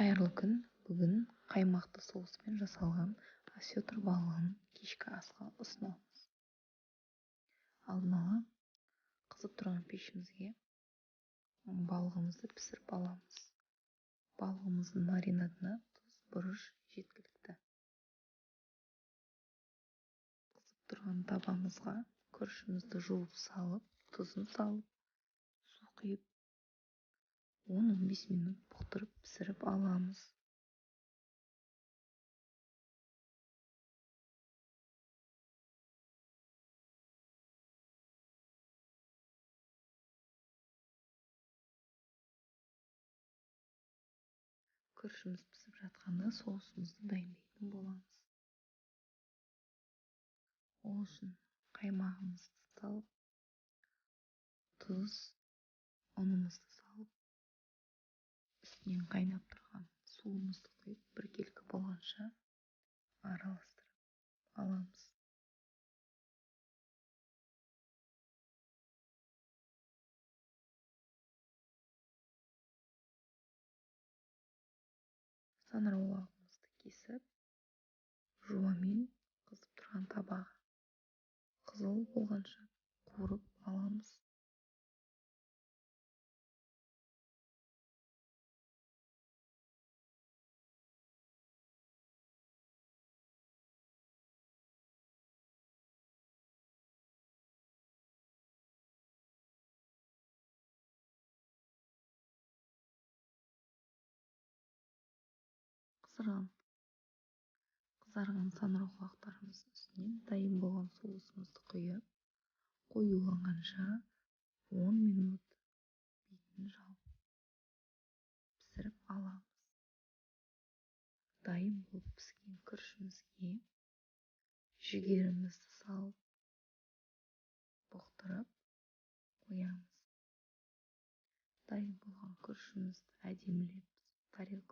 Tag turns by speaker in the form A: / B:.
A: Қайырлы күн! Бүгін қаймақты соуспен жасалған осетр балығын кешкі асқа ұсынамыз. Алдын ала қызып тұрған пешімізге балығымызды пісіріп аламыз. Балығымыздың маринадына тұз, бұрыш жеткілікті. Қызып тұрған табамызға күрішімізді жуып салып, тұзын салып, су құйып, 10-15 минут бұқтырып пісіріп аламыз. Күрішіміз пісіп жатқанда соусымызды дайындайтын боламыз. Ол үшін қаймағымызды салып, тұз, ұнымызды салып, үстінен қайнап тұрған суымызды құйып, біркелкі болғанша араластырып аламыз. Саңырауқұлағымызды кесіп, жуамен қызып тұрған табаға қызыл болғанша қуырып аламыз. Қызарған саңырауқұлақтарымыздың үстінен дайын болған соусымызды құйып, қоюланғанша 10 минут бетін жауып пісіріп аламыз. Дайын болып піскен күрішімізге жүгерімізді салып, бұқтырып қоямыз. Дайын болған күрішімізді әдемілеп тарелкаға